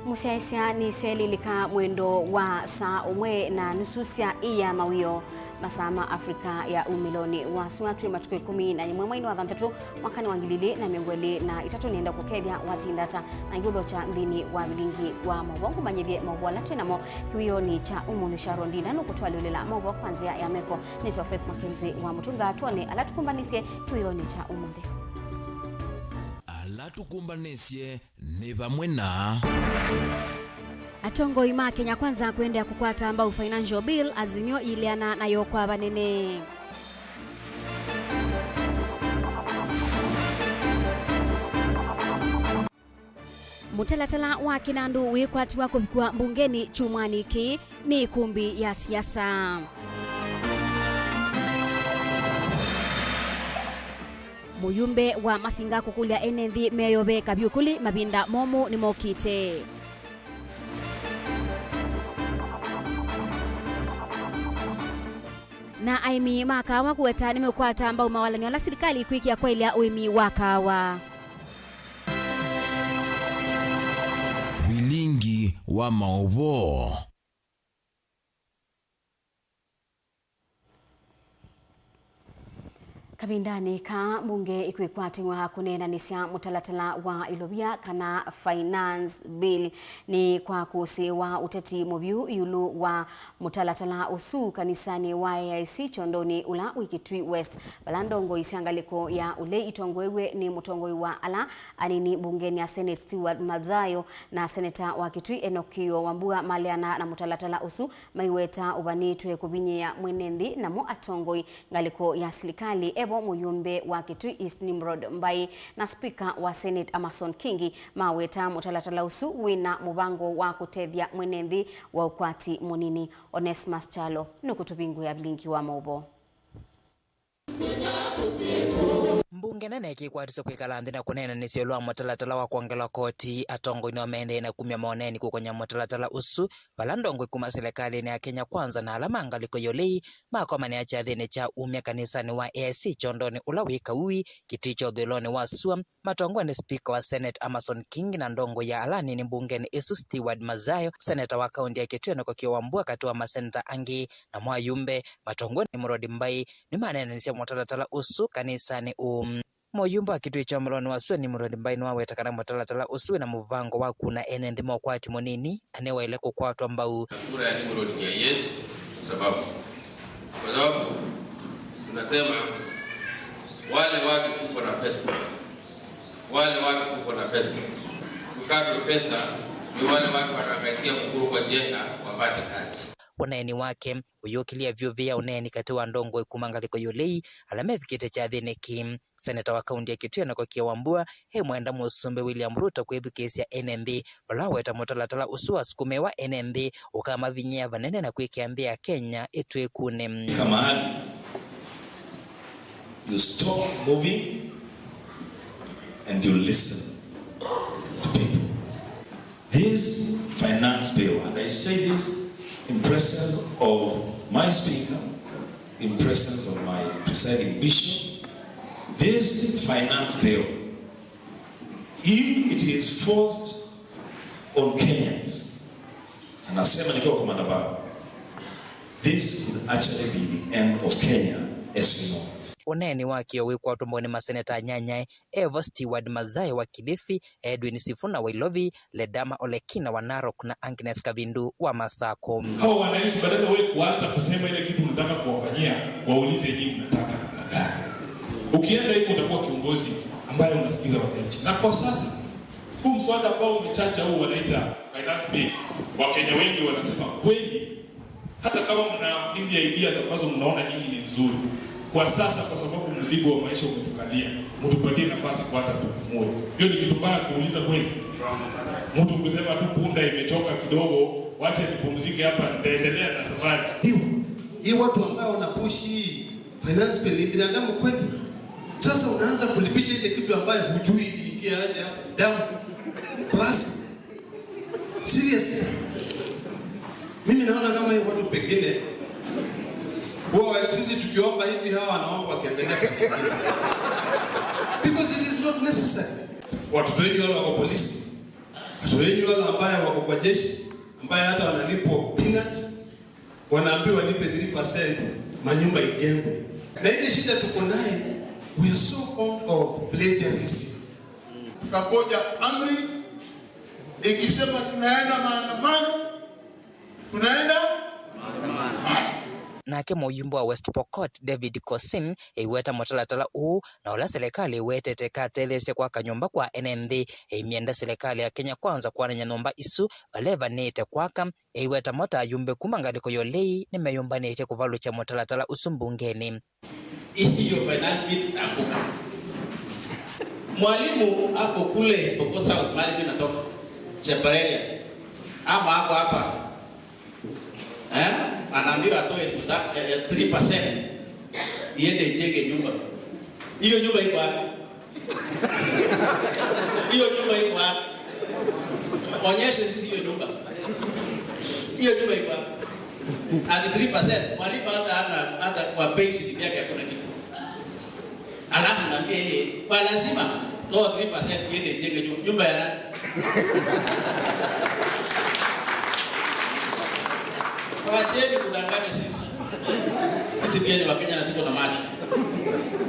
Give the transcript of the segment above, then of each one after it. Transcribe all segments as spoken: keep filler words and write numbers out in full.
Mũsyaĩĩsya nĩsyaĩlĩlĩka mwendo wa saa ũmwe na nusu sya ĩa mawĩoo, masaa ma Africa ya umĩlonĩ wa sua. Twĩ matukũ ĩkũmi na yĩmwe mweinĩ wa thanthatũ, mwakanĩ wa ngili ilĩ na mĩongo ĩlĩ na itatũ. Nĩenda kũkethya watinda ata na ngũthokya nthĩnĩ wa vilingi wa maũvoo. Ngũmanyĩthye maũvoo ala twĩ namo kĩwĩonĩ kya ũmũnthĩ. Sharon Ndina nũkũtwalyũlĩla maũvoo kwa nzĩa ya meko. Nĩtawa Faith Mackenzie wa Mũtunga. Twone ala tũkũmbanĩsye kĩwĩonĩ kya ũmũnthĩ. Ala tũkũmbanĩsye nĩ vamwe na. Atongoi ma Kenya Kwanza kũendeea kũkwata mbau financial bill, Azimio iileana nayo kwa vanene. Mũtalatala wa kĩnandũ wĩkwatiwa kũvikwa mbungenĩ kyumwanĩ kĩĩ nĩ ĩkũmbĩ ya siasa. Mũyumbe wa Masinga kũkũlya ene nthĩ meyove kavyũkũlĩ mavinda momũ nĩmokĩte. Na aĩmi ma kaawa kũweta nĩmeũkwata mbau mawalany'o ala silikalĩ ĩkwĩkĩa kwaĩlya ũĩmi wa kaawa. Vilingi wa maũvoo. Kavindanĩ kaa, mbunge ĩkwĩkwatĩw'a kũneenanĩsya mũtalatala wa ilovia kana finance bill. Nĩ kwa kũsĩĩwa ũteti mũvyũ ĩũlũ wa mũtalatala ũsu kanisanĩ wa A I C Kyondonĩ ũla wĩ Kitui West, vala ndongoi sya ngalĩko ya ũlei itongoew'e nĩ mũtongoi wa ala anini mbungenĩ ya Senate Stewart Mazayo na seneta wa Kitui Enock Kĩũa Wambua maleana na mũtalatala ũsu maiweta ũvanĩtwe kũvinyĩĩa mwene nthĩ, namo atongoi ngalĩko ya silikalĩ, evo mũyumbe wa Kitui East Nimrod Mbai na spika wa Senate Amason Kingi maweta mũtalatala ũsu wĩna mũvango wa kũtethya mwene nthĩ wa ũkwati mũnini. Onesmus Kyalo nũkũtũvingũĩa vilingi wa maũvoo. Mbunge nene ĩkĩkwatĩsya kwĩkala nthĩ na kũneenanĩsya ĩũlũ wa mũtalatala wa kwongelwa koti. Atongoi nĩo maendee na kumya maũneeni kũkony'a mũtalatala ũsu, vala ndongoi kuma silikalĩnĩ ya Kenya Kwanza na ala ma ngalĩko ya ũlei makomanĩa kyathĩnĩ kya umya kanisanĩ wa A I C Kyondonĩ ũla wĩ Kaui, Kitui kya ũthũĩlonĩ wa sua, matongoew'e nĩ spika wa Senate Amason Kingi na ndongoi ya ala anini mbungenĩ ĩsu Stewart Mazayo, seneta wa kaunti ya Kitui Enock Kĩũa Wambua, katĩ wa maseneta angĩ, namo ayumbe matongoew'e nĩ Nimrod Mbai nĩmaneenanĩsye mũtalatala ũsu kanisanĩ ũũ. Mũyumbe wa Kitui kya ũmĩlonĩ wa sua Nimrod Mbai nĩwaweta kana mũtalatala ũsu wĩna mũvango wa kuna ene nthĩ ma ũkwati mũnini, na nĩwaĩle kũkwatwa mbau. Kura ya Nimrod ni ya yes, kwa sababu, kwa sababu tunasema wale watu tuko na pesa, wale watu tuko na pesa, tukatwe pesa, ndio wale watu wanahangaikia kukuru kwa jenga wapate kazi. Ũneeni wake ũyũkĩlya vyũ vĩya ũneeni katĩ wa ndongoi kuma ngalĩko ya ũlei ala mevikĩte kyathĩnĩ kĩĩ. Seneta wa kaunti ya Kitui Enock Kĩũa Wambua e mwenda Mũsumbĩ William Ruto kwĩthukĩĩsya ene nthĩ vala waweta mũtalatala ũsu wasukumĩĩwa ene nthĩ ũkamavinyĩĩa vanene na kwĩkĩa nthĩ ya Kenya ĩtw'ĩkunĩ. Kama hali, you stop moving and you listen to people. This finance bill, and I say this in presence of my speaker, in presence of my presiding bishop, this finance bill, if it is forced on Kenyans, anasema nikiwa kwa madhabahu, this could actually be the end of Kenya as we know it. Ũneeni wa kĩo wĩkwatwa mbau nĩ maseneta anyanyae, evo Stewart Mazayo wa Kilifi, Edwin Sifuna wa Ilovi, Ledama Olekina wa Narok na Agnes Kavindu wa Masako. Hawa wananchi badala wewe kuanza kusema ile kitu unataka kuwafanyia, waulize nyinyi mnataka namna gani. Ukienda hivyo utakuwa kiongozi ambaye unasikiza wananchi. Na kwa sasa, huu mswada ambao umechacha huu wanaita finance bill, Wakenya wengi wanasema kweli, hata kama mna hizi ideas ambazo mnaona nyinyi ni nzuri, kwa sasa, kwa sababu mzigo wa maisha umetukalia, mtupatie nafasi kwanza tupumue. Hiyo ni kitu mbaya kuuliza kweli? Mtu kusema tu punda imechoka kidogo, wacha nipumzike hapa, nitaendelea na safari. Hiyo, hii watu ambao wana push hii finance bill ni binadamu kweli? Sasa unaanza kulipisha ile kitu ambayo hujui iliingia aje damu. Plus, seriously. Mimi naona kama hii watu pengine, huwa sisi tukiomba hivi, hawa wanaomba wakiangalia pande nyingine. Because it is not necessary. Watoto wenyu wale wako polisi, watoto wenyu wale ambaye wako kwa jeshi, ambaye hata wanalipwa peanuts, wanaambiwa lipe three percent, manyumba ijengwe. Na ile shida tuko naye, we are so fond of plagiarism. Tutangoja amri ikisema tunaenda maandamano, tunaenda maandamano. Nake mũyumbe wa West Pokot, David Kosim, eiweta mũtalatala ũũ na ũla silikalĩ ĩwetete katetheesya kwaka nyũmba kwa ene nthĩ, eimyenda silikalĩ ya Kenya Kwanza kũanany'a nyũmba isu vala ĩvanĩĩte kwaka. Eiweta mo ta ayumbe kuma ngalĩko ya ũlei nĩmeyũmbanĩtye kũvalũkya mũtalatala ũsu mbungenĩ. Hiyo finance bill itaanguka. Mwalimu ako kule Pokot South, mahali mimi natoka, Chepareria. Ama ako hapa. Eh? Anaambiwa atoe elfu ta-, eh, eh, three percent. Iende ijenge nyumba. Hiyo nyumba iko wapi? Hiyo nyumba iko wapi? Onyeshe sisi hiyo nyumba. Hiyo nyumba iko wapi? Ati three percent. Mwalimu hata ana, hata kwa payslip yake hakuna kitu. Alafu naambia yeye, kwa lazima, toa three percent iende ijenge nyumba. Nyumba ya nani? Wacheni kudanganya sisi. Sisi pia ni Wakenya na tuko na macho.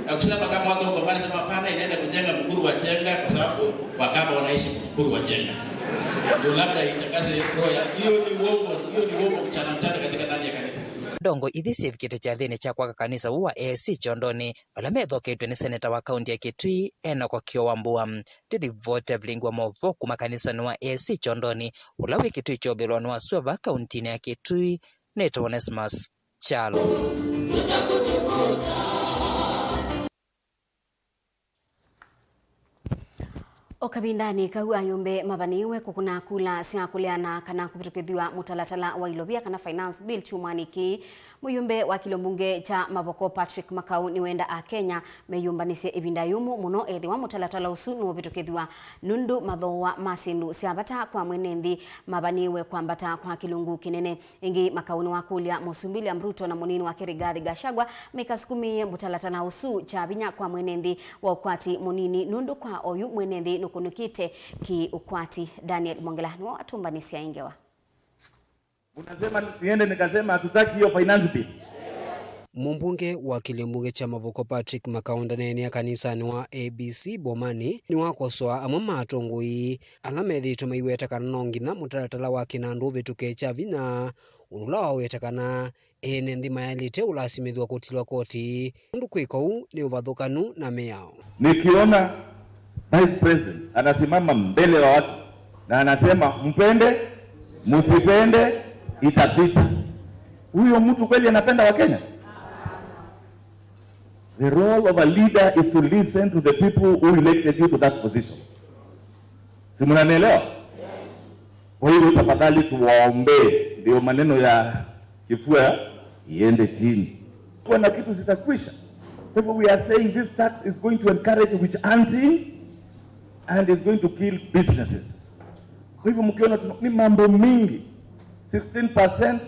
Na kusema kama watu wako mbali, sema hapana, inaenda kujenga Mukuru wa Njenga kwa sababu Wakamba wanaishi Mukuru wa Njenga. Ndio labda itakaze roho ya, hiyo ni uongo, hiyo ni uongo mchana mchana katika ndani ya kanisa. Ndongo ithi syĩvikĩte kyathĩnĩ kya kwaka kanisa ũũ wa A A C Kyondonĩ, vala methoketw'e nĩ seneta wa kaunti ya Kitui, Enock Kio Wambua. Ndĩlivoti avilingĩ wa maũvoo kuma kanisanĩ wa A A C Kyondonĩ, ũla wĩ Kitui kya ũthũĩlonĩ wa sua vaa kauntinĩ ya Kitui, nĩtawa Onesmus Kyalo. O kavindanĩ kau, ayumbe mavanĩĩwe kũkũna kula sya kũleana kana kũvĩtũkĩthw'a mũtalatala wa ilovia kana finance bill kyumwanĩ kĩĩ. Mũyumbe wa kĩlio mbunge kya Mavoko Patrick Makau nĩwenda Akenya meyũmbanĩsye ĩvinda yũmũ mũno ethĩwa mũtalatala ũsu nũũvĩtũkĩthw'a, nũndũ mathooa ma syĩndũ sya vata kwa mwene nthĩ mavanĩĩwe kwambata kwa kĩlungu kĩnene. Ĩngĩ, Makau nĩwakũlya Mũsumbĩ William Ruto na mũnini wake Rigathi Gachagua maikasukumĩĩe mũtalatala ũsu kya vinya kwa mwene nthĩ wa ũkwati mũnini, nũndũ kwa oyu mwene nthĩ nũkũnĩkĩte kĩ-ũkwati. Daniel Mwongela nĩwe watũmbanĩsya ĩ ngewa. Unasema niende nikasema hatutaki hiyo finance bill? Mũmbunge wa kĩlio mbunge kya Mavoko Patrick Makau ndaneenea kanisanĩ wa A B C Bomani nĩwakosoa amwe ma atongoi ala methĩĩtwe maiweta kana no nginya mũtalatala wa kĩnandũ ũvĩtũke kya vinya, ũndũ ũla waweta kana ene nthĩ mayaĩlĩte ũlasimĩthw'a kũtilwa koti, nũndũ kwĩka ũu nĩ ũvathũkanu na mĩao. Nikiona Vice President anasimama mbele ya watu na anasema, "Mpende, msipende, itapita." Huyo mtu kweli anapenda Wakenya? The role of a leader is to listen to the people who elected you to that position. Si mnanielewa? Kwa hivyo tafadhali tuwaombee, ndio maneno ya kifua iende chini. Kuna kitu zitakwisha. Kwa hivyo we are saying this tax is going to encourage witch hunting and is going to kill businesses. Kwa hivyo mkiona tuna-, ni mambo mingi, sixteen percent,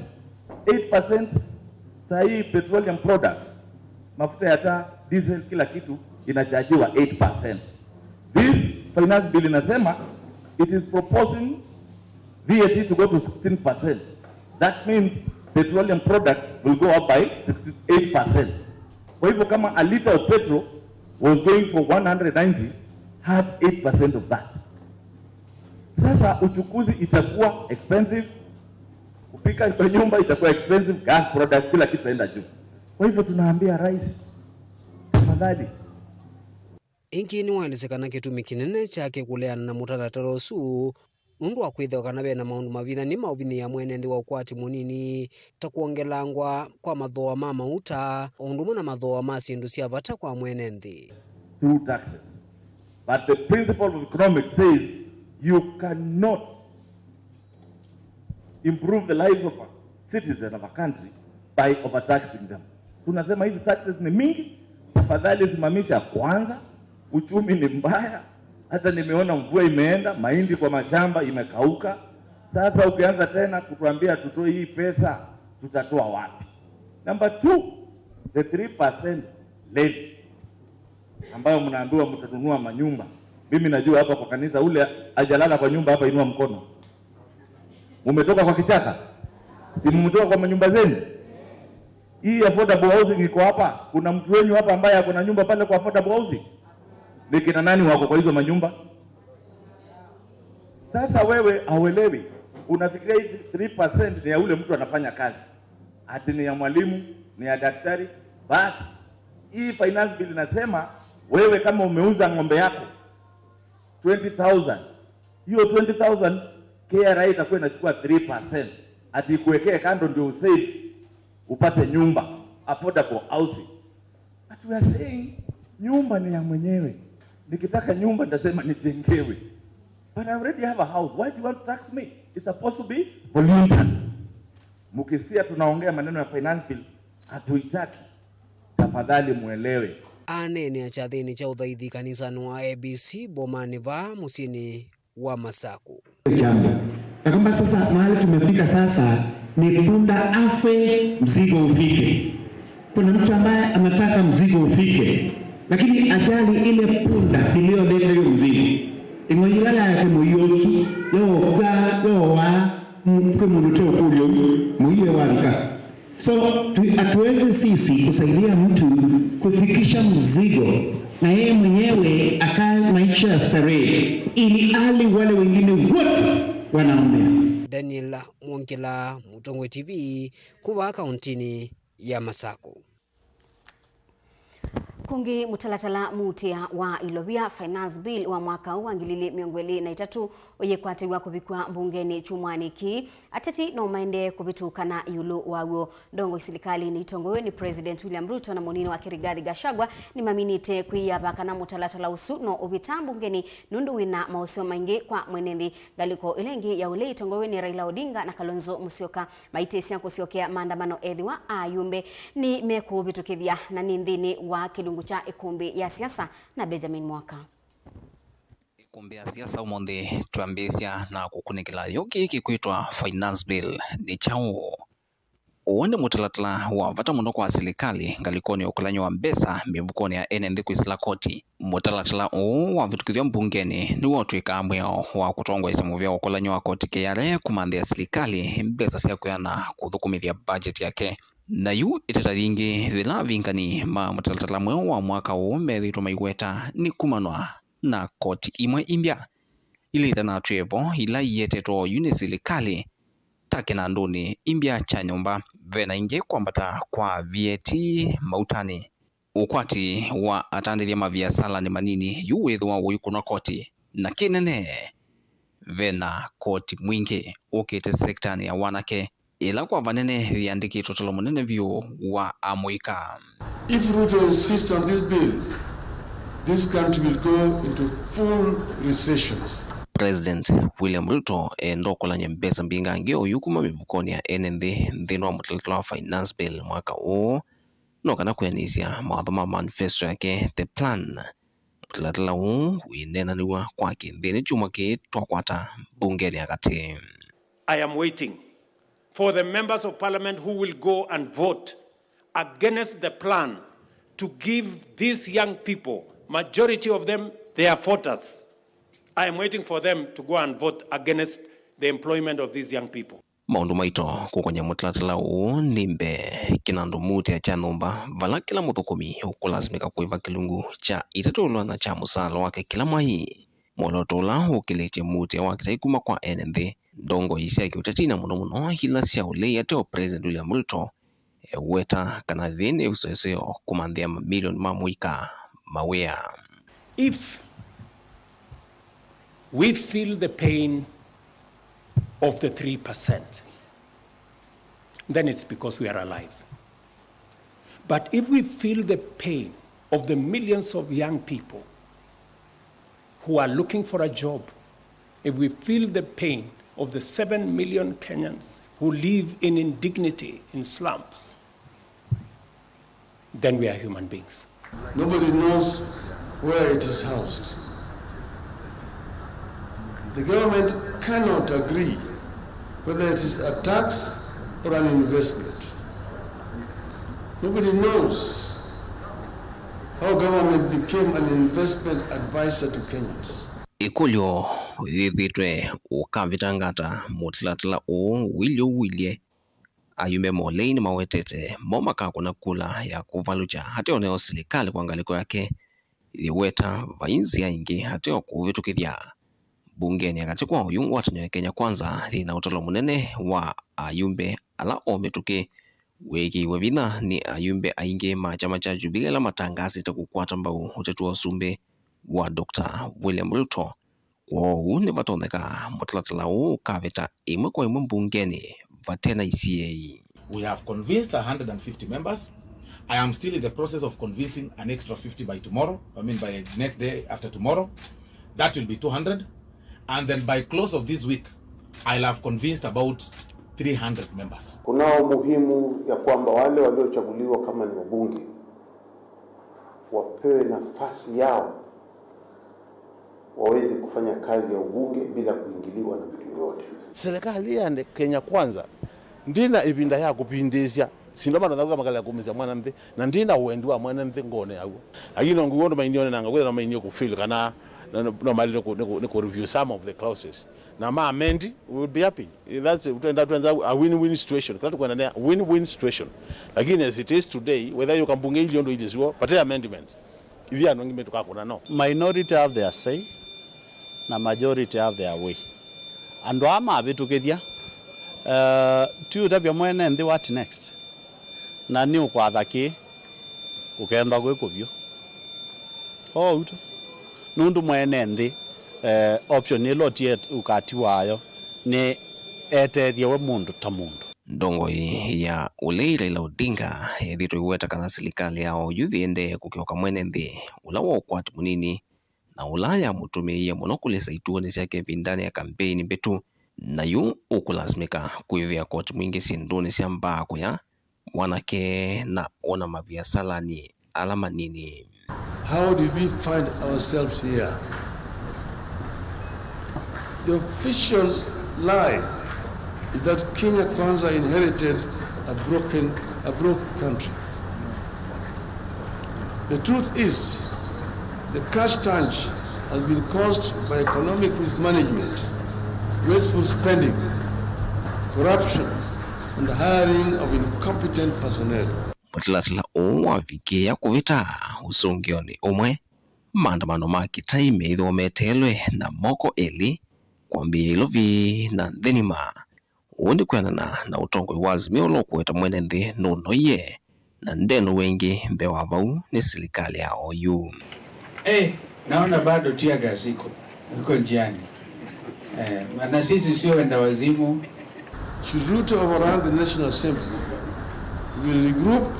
eight percent, saa hii petroleum products, mafuta ya taa, diesel, kila kitu inachajiwa eight percent. This finance bill inasema it is proposing V A T to go to sixteen percent. That means petroleum products will go up by sixty-eight percent. Kwa hivyo kama a liter of petrol was going for one hundred ninety, have eight percent of that. Sasa uchukuzi itakuwa expensive, kupika kwa nyumba itakuwa expensive, gas product, kila kitu itaenda juu. Kwa hivyo tunaambia rais, tafadhali. Ĩngĩ nĩwaelesya kana kĩtumi kĩnene kyake kũleana na mũtalatala ũsu nũndũ wa kwĩthĩwa kana ve na maũndũ mavindanĩ ma ũvinyĩĩa mwene nthĩ wa ũkwati mũnini, ta kwongelangwa kwa mathooa ma mauta, o ũndũ ũmwe na mathooa ma syĩndũ sya vata kwa mwene nthĩ. Through taxes. But the principle of economics says you cannot improve the lives of a citizen of a country by overtaxing them. Tunasema hizi taxes ni mingi, tafadhali simamisha kwanza, uchumi ni mbaya. Hata nimeona mvua imeenda, mahindi kwa mashamba imekauka. Sasa ukianza tena kutuambia tutoe hii pesa, tutatoa wapi? Number two, the three percent levy. ambayo mnaambiwa mtanunua manyumba. Mimi najua hapa kwa kanisa, ule hajalala kwa nyumba hapa, inua mkono. Mumetoka kwa kichaka? Si mumetoka kwa manyumba zenu? Hii affordable housing iko hapa. Kuna mtu wenyu hapa ambaye ako na nyumba pale kwa affordable housing? Ni kina nani wako kwa hizo manyumba? Sasa wewe hauelewi. Unafikiria hii three percent ni ya ule mtu anafanya kazi, ati ni ya mwalimu, ni ya daktari. But hii finance bill inasema wewe kama umeuza ng'ombe yako twenty thousand, hiyo twenty thousand K R A itakuwa inachukua three percent, ati ikuwekee kando ndio usave upate nyumba, affordable housing. But we are saying nyumba ni ya mwenyewe. Nikitaka nyumba nitasema nijengewe. But I already have a house. Why do you want to tax me? It's supposed to be voluntary. Mukisia tunaongea maneno ya finance bill, hatuitaki. Tafadhali muelewe. Aneenea kyathĩnĩ kya ũthaithi kanisanĩ wa A B C Bomani vaa mũsyĩnĩ wa Masaku. Kiambo. Akamba sasa mahali tumefika sasa ni punda afe mzigo ufike. Kuna mtu ambaye anataka mzigo ufike, lakini ajali ile punda iliyoleta hiyo mzigo, ĩng'oi yĩla yaete mũio ũsu, yooka, yooa, m-, kwĩ mũndũ ũteũkũlya ũu, mũio wavika. So, tu-, hatuwezi sisi kusaidia mtu kufikisha mzigo na yeye mwenyewe akae maisha ya starehe, ili hali wale wengine wote wanaumia. Daniel Mwongela, Mũtongoi T V, kuma kauntinĩ ya Masaku. Kũngĩ, mũtalatala muutĩa wa ilovia, Finance Bill, wa mwaka ũũ wa ngili ili mĩongo ĩlĩ na itatũ ũyĩkwatĩw'a kũvikw'a mbungenĩ kyumwanĩ kĩĩ. Ateti no maendee kũvĩtũkana ĩũlũ waw'o. Ndongoi silikalĩnĩ itongoew'e nĩ President William Ruto na mũnini wake Rigathi Gachagua nĩmaminĩte kwĩyava kana mũtalatala ũsu no ũvĩta mbungenĩ nũndũ wĩna maũseo maingĩ kwa mwene nthĩ. Ngalĩko ĩla ĩngĩ ya ũlei itongoew'e nĩ Raila Odinga na Kalonzo Musyoka maitĩsya kũsyokea maandamano ethĩwa ayumbe nĩmekũvĩtũkĩthya na nĩ nthĩnĩ wa kĩlungu kya ĩkũmbĩ ya siasa na Benjamin Mwaka. Ĩkũmbĩ ya siasa ũmũnthĩ twambĩĩsya na kũkunĩkĩla yo kĩĩ kĩkwĩtwa Finance Bill nĩ kyaũ? Ũũ nĩ mũtalatala wa vata mũno kwa silikalĩ ngalĩkonĩ ya ũkũlany'o wa mbesa mĩvukonĩ ya ene nthĩ kwĩsĩla koti. Mũtalatala ũũ wavĩtũkĩthw'a mbungenĩ nĩw'o ũtw'ĩkaa mwĩao wa kũtongoesya mũvĩa wa ũkũlany'o wa koti K R A kũmanthĩa silikalĩ mbesa sya kwĩana kũthũkũmĩthya budget yake. Na yu ĩteta yingĩ yĩla avingani ma mũtalatala mweũ wa mwaka ũũ methĩĩtwe maiweta nĩ kumanwa na koti imwe imbya ila itanatw'e vo ila iyetetwe oyu nĩ silikalĩ ta kĩnandũnĩ, imbya kya nyũmba, ve na ingĩ kwambata kwa V A T mautanĩ, ũkwati wa atandĩthya maviasalanĩ manini yu wĩthĩwa ũikũnwa koti, na kĩnene ve na koti mwingĩ ũkĩte sektanĩ ya wanake, ĩla kwa vanene yĩandĩkĩtwe ũtalo mũnene vyũ wa amũika. If Ruto insists on this bill, this country will go into full recession. President William Ruto enda ũkũlany'a mbesa mbingangĩ oyu kuma mĩvukonĩ ya ene nthĩ nthĩnĩ wa mũtalatala wa Finance Bill mwaka ũũ, no kana kwĩanĩsya mawatho ma manifesto yake, The Plan. Mũtalatala ũũ wĩneenanĩw'a kwa kĩnthĩnĩ kyumwa kĩĩ twakwata mbungenĩ ya katĩ. I am waiting for the members of parliament who will go and vote against the plan to give these young people, majority of them, they are voters. I am waiting for them to go and vote against the employment of these young people. Maũndũ maito kũkony'a mũtalatala ũũ nĩ mbee, kĩnandũ muutĩa kya nyũmba, vala kĩla mũthũkũmi ũkũlasimĩka kũĩva kĩlungu kya itatũ ĩũlũ wa ĩana kya mũsaala wake kĩla mwai. Mwolooto ũla ũkĩlĩtye muutĩa wa kĩtai kuma kwa ene nthĩ, ndongoi sya kĩũteti na mũno mũno ila sya ũlei ateo President William Ruto eweta kana thĩ nĩ ũseũseo kũmanthĩa mamilioni ma mũika mawĩa. If we feel the pain of the three percent, then it's because we are alive. But if we feel the pain of the millions of young people who are looking for a job, if we feel the pain of the seven million Kenyans who live in indignity in slums, then we are human beings. Nobody knows where it is housed. The government cannot agree whether it is a tax or an investment. Nobody knows How government became an investment advisor to Kenyans. Ĩkũlyo yĩthĩtwe ũkavĩta ngata mũtalatala ũũ wĩlĩ ũwilye ayumbe molei nĩmawetete mo makakũna kula ya kũvalũkya ateo neo silikalĩ kwa ngalĩko yake yĩweta vai nzĩa ingĩ ateo kũvĩtũkĩthya. Mbungenĩ ya katĩ kwa oyu ngwatanĩo ya Kenya Kwanza yĩna ũtalo mũnene wa ayumbe ala o mĩtũkĩ wĩkĩiwe vinya nĩ ayumbe aingĩ ma kyama kya Jubilee ala matangaasĩte kũkwata mbau ũteti wa ũsumbĩ wa Doctor William Ruto. Kwoou nĩvatonyeka mũtalatala ũũ ũkavĩta ĩmwe kwa ĩmwe mbungenĩ vate na isiĩi. We have convinced a hundred and fifty members. I am still in the process of convincing an extra fifty by tomorrow, I mean by next day after tomorrow. That will be two hundred. And then by close of this week, I'll have convinced about three hundred members. Kunao umuhimu ya kwamba wale waliochaguliwa kama ni wabunge wapewe nafasi yao waweze kufanya kazi ya ubunge bila kuingiliwa na mtu yoyote. Serikali ya nde-, Kenya Kwanza ndina ĩvinda ya kũvindĩĩsya syĩndũ matanauka makala kũmĩsya mwana nthĩ, na ndina wendi wa mwana nthĩ ngone yaw'o. Lakini no ngwĩw'a ũndũ mainie onenanga kwĩthĩwa no mainie kũfeel kana no, no, no maĩlĩte kũ-, nĩ kũ-, nĩ kũ-review some of the clauses. Na ma amend, we will be happy. That's, twenda, twenda a win-win situation. Kĩla tũkwenda nĩ win-win situation. Lakini as it is today, whether yũka mbunge ilĩ ũndũ ilĩ sio, vate amendments. Ithyĩ andũ angĩ metũkakũna no. Minority have their say, na majority have their way. Andũ aa mavĩtũkĩthya, eh, tiũtavya mwene nthĩ what next? Na nĩ ũkwatha kĩ? Kũkenda kwĩ kũvyũ. Oou tu. Nũndũ mwene nthĩ, eh, option ĩla ũtie ũkati wayo nĩ etethye we mũndũ ta mũndũ. Ndongoi ya ũlei Raila Odinga ĩthĩtwe ĩweta kana silikalĩ ya oyu yĩendee kũkĩoka mwene nthĩ ũla wa ũkwati mũnini na ũla yamũtũmĩie mũno kũlĩsa ituonĩ syake ĩvindanĩ ya kambeini mbĩtu, na yu ũkũlasimĩka kwĩvĩa koti mwingĩ syĩndũnĩ sya mbaa kũya mwanake na ona maviasalanĩ ala manini. How did we find ourselves here? The official lie is that Kenya Kwanza inherited a broken, a broke country. The truth is, the cash crunch has been caused by economic mismanagement, wasteful spending, corruption, and the hiring of incompetent personnel. Mũtalatala ũũ wavikĩĩa kũvĩta ũsũngĩonĩ ũmwe, maandamano ma kĩtai meĩthĩwa meteelwe na moko elĩ kwambĩĩa Ilovi na nthĩ ng'ima. Ũu nĩ kwĩanana na ũtongoi wa Azimio ũla ũkũweta mwene nthĩ nũnoie na ndenũw'a ĩngĩ mbee wa vau nĩ silikalĩ ya oyu. Eh, naona bado tear gas iko, iko njiani. Eh, na sisi sio wenda wazimu. Should Ruto overrun the National Assembly, we will regroup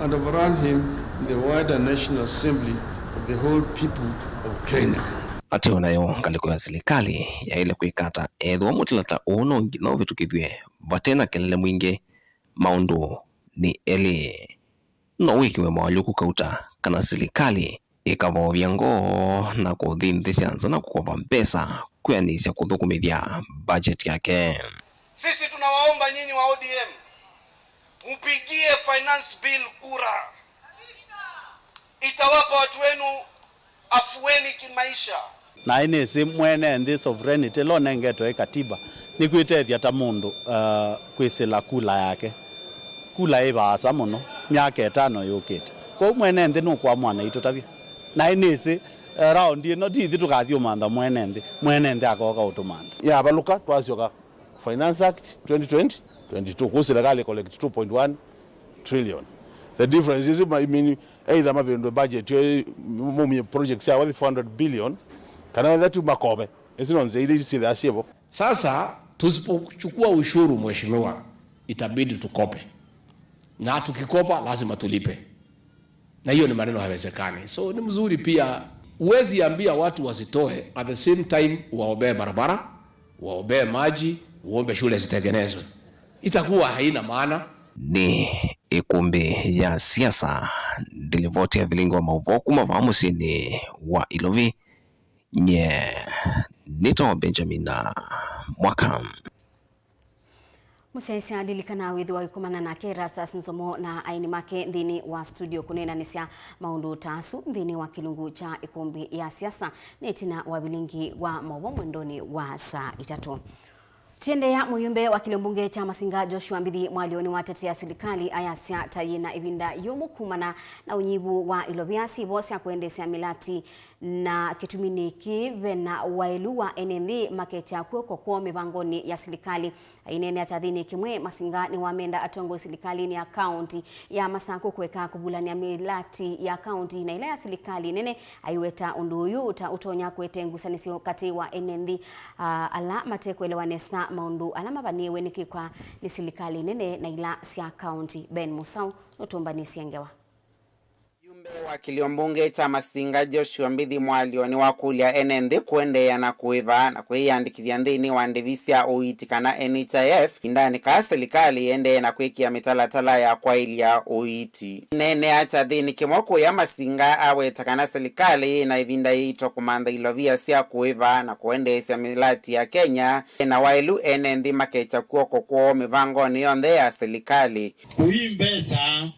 and overrun him in the wider National Assembly of the whole people of Kenya. Ateo nayo ngalĩko ya silikalĩ yaĩle kwĩka ata ethĩwa mũtalatala ũũ no nginya ũvĩtũkĩthw'e vate na kelele mwingĩ? Maũndũ nĩ elĩ. No wĩkĩwe moalyũku kauta kana silikalĩ ĩkavoovya ngoo na kũthi nthĩ sya nza na kũkova mbesa kwĩanĩsya kũthũkũmĩthya budget yake. Sisi tunawaomba nyinyi wa O D M, mpigie finance bill kura. Itawapa watu wenu afueni kimaisha. Naĩ nĩsĩ mwene nthĩ sovereignty ĩla ũnengetwe ĩ katiba nĩ kwĩtethya ta mũndũ, uh, kwĩsĩla kula yake. Kula ĩ vaasa mũno myaka ĩtano yũkĩte. Kwoou mwene nthĩ nũkwamũana itũtavya. Naĩ nĩsĩ, uh, raundi ĩno ti ithyĩ tũkathi ũmantha mwene nthĩ, mwene nthĩ akooka ũtũmantha. Yavalũka twasyoka Finance Act twenty twenty, twenty-two, kũ serikali collect two point one trillion. The difference is, I mean, either mavĩndũe budget yo, mumie projects ya worth four hundred billion, kana wetha tu makove. Ĩsu no nzĩa ila syĩthĩaa syĩvo. Sasa tusipochukua ushuru, mheshimiwa, itabidi tukope. Na tukikopa, lazima tulipe. Na hiyo ni maneno hayawezekani. So ni mzuri pia, huwezi ambia watu wasitoe, at the same time uwaombee barabara, uwaombee maji, uombe shule zitengenezwe. Itakuwa haina maana. Nĩ ĩkũmbĩ ya siasa, ndilivoti ya vilingi wa maũvoo kuma vaa mũsyĩnĩ wa Ilovi. Nye nĩtawa Benjamin Mwaka. Mũsyaĩĩsya, lilikana wĩthĩwa ũikomana nake Erastus Nzomo na aini make nthĩnĩ wa studio kũneenanĩsya maũndũ ta asu nthĩnĩ wa kĩlungu kya ĩkũmbĩ ya siasa nĩ ĩtina wa vilingi wa maũvoo mwendonĩ wa saa itatũ. Tũiendeea, mũyumbe wa kĩlio mbunge kya Masinga Joshua Mbithi Mwalio nĩwatetea silikalĩ ayasya ta yĩna ĩvinda yũmũ kumana na ũnyivu wa ilovia syĩvo sya kũendeesya mĩlati, na kĩtumi nĩkĩ vena waĩlu wa ene nthĩ makekya kw'oko kwoo mĩvangonĩ ya silikalĩ. Aineenea kyathĩnĩ kĩmwe, Masinga nĩwamenda atongoi silikalĩnĩ ya kaũnti ya Masakũ kũeka kũvulany'a mĩlati ya kaũnti na ĩla ya silikalĩ nene. Aiweta ũndũ ũyũ ta ũtonya kũete ngusanĩsyo katĩ wa ene nthĩ, ah, ala mate kũelewa nesa maũndũ ala mavanĩĩwe nĩ kwĩkwa nĩ silikalĩ nene na ila sya kaũnti. Ben Musau nũtũmbanĩsye ngewa. Mũyumbe wa kĩlio mbunge kya Masinga Joshua Mbithi Mwalio nĩwakũlya ene nthĩ kũendeea na kũĩva na kwĩyĩandĩkĩthya nthĩnĩ wa ndĩvi sya ũiiti kana N H I F ĩvindanĩ kaa silikalĩ ĩendee na kwĩkĩa mĩtalatala ya kwaĩlya ũiiti. Aineenea kyathĩnĩ kĩmwe kũya, Masinga aweta kana silikalĩ yĩna ĩvinda yĩito kũmantha ilovia sya kũĩva na kũendeesya mĩlati ya Kenya. Ena waĩlu ene nthĩ makekya kw'oko kwoo mĩvangonĩ yonthe ya silikalĩ. Kũi mbesa,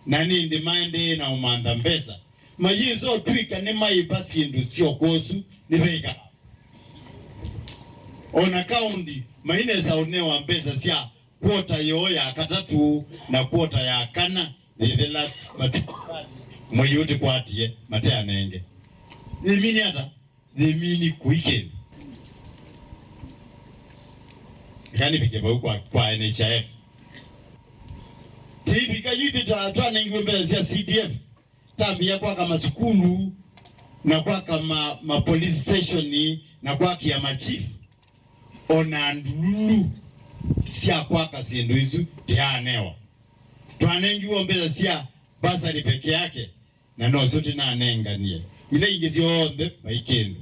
na nĩndĩ maendee na ũmantha mbesa. Mayĩsa ũtw'ĩka nĩmaĩva syĩndũ syoko ũsu nĩveka. O na kaũnti mainesa ũnewa mbesa sya kwota yoo ya katatũ na kwota ya kana yĩthela matu-, mwei ũtĩkwatie mateanenge. Ĩmini ata? Ĩmini kũi kĩndũ. Eka nĩvike vau kwa, kwa N H I F. Tĩivika yu ithyĩ twa-, twanengiwe mbesa sya C D F. Tambĩĩa kwaka masukulu, na kwaka ma, ma police station, na kwakĩa ma chief, o na ndululu sya kwaka syĩndũ isu tĩaanewa. Twanengiwe mbesa sya bursary peke yake, na nosyo tĩnanenganie. Ila ingĩ syonthe vai kĩndũ.